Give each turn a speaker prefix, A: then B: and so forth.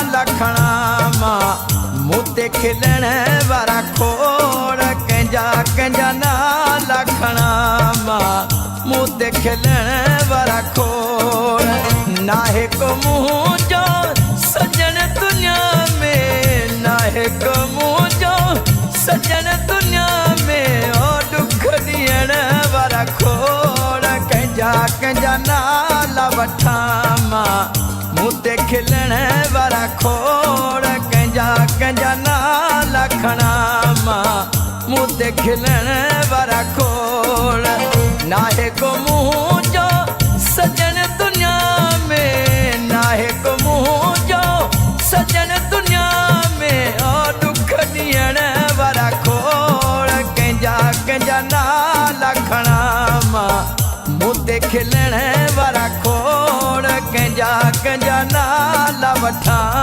A: نالا کڻان مان، مون تي کلڻ وارا کوڙ، ڪنهن جا ڪنهن جا نالا کڻان مان، مون تي کلڻ وارا کوڙ. ناهي ڪو منهنجو سڄڻ دنيا ۾، ناهي ڪو منهنجو سڄڻ دنيا ۾، او ڏک ڏيڻ وارا کوڙ، ڪنهن جا ڪنهن جا نالا وٺان مان، مون تي کلڻ وارا کوڙ، ڪنهن جا ڪنهن جا نالا کڻان مان، مون تي کلڻ وارا کوڙ. ناهي ڪو منهنجو سڄڻ دنيا ۾، ناهي ڪو منهنجو سڄڻ دنيا ۾، او ڏک ڏيڻ وارا کوڙ، ڪنهن جا ڪنهن جا نالا کڻان مان، مون تي کلڻ وارا کوڙ، ڪنهن جا ڪنهن جا نالا وٺان.